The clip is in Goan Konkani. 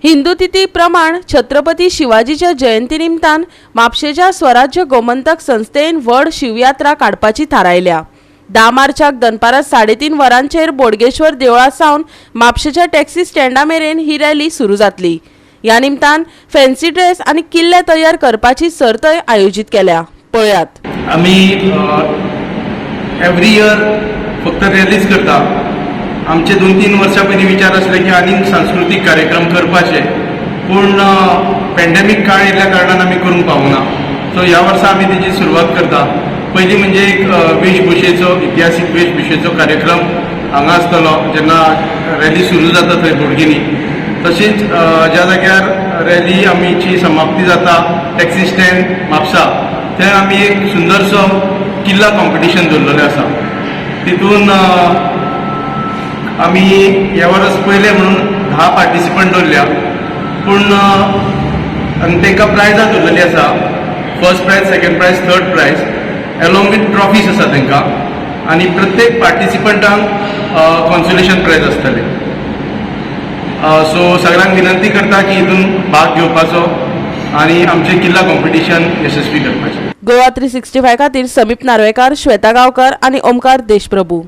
हिंदू तिथी प्रमाण छत्रपती शिवाजीच्या जयंती निमतान म्हापशेच्या स्वराज्य गोमंतक संस्थेन व्हड शिवयात्रा काडपाची थारायल्या. 10 मार्चाक दनपारां 3:30 वरांचेर बोडगेश्वर देवळा सावन म्हापशेच्या टॅक्सी स्टँडा मेरेन ही रॅली सुरू जातली. ह्या निमतान फॅन्सी ड्रेस आनी किल्ले तयार करपाची सर्तय आयोजीत केल्या. पळयात. आमी एवरी इयर फक्त रॅलीज करता. आमचे 2-3 वर्सां पयलीं विचार आसले की आनीक सांस्कृतीक कार्यक्रम करपाचे, पूण पॅन्डेमीक काळ येयल्ल्या कारणान आमी करूंक पावूना. सो ह्या वर्सा आमी तेजी सुरवात करता. पयली म्हणजे एक वेशभुशेचो, इतिहासीक वेशभुशेचो कार्यक्रम हांगा आसतलो, जेन्ना रॅली सुरू जाता थंय बोडगिनी. तशीच ज्या जाग्यार रॅली आमची समाप्ती जाता, टॅक्सी स्टँड म्हापसा, थंय आमी एक सुंदरसो किल्ला कॉम्पिटिशन दवरलेलें आसा. तितून आमी ह्या वर्स पयलें म्हणून 10 पार्टिसिपंट दवरल्या, पूण आनी तांकां प्रायजां दवरलेलीं आसा, first prize, second prize, third prize along with trophies आसा तांकां आनी प्रत्येक पार्टिसिपंटांक कॉन्सोलेशन प्रायज आसतलें. सो सगळ्यांक विनंती करता की हितून भाग घेवपाचो आनी आमचें किल्ला कॉम्पिटिशन यशस्वी करपाचें. गोवा 365 खातीर समीप नार्वेकार, श्वेता गांवकर आनी ओमकार देशप्रभू.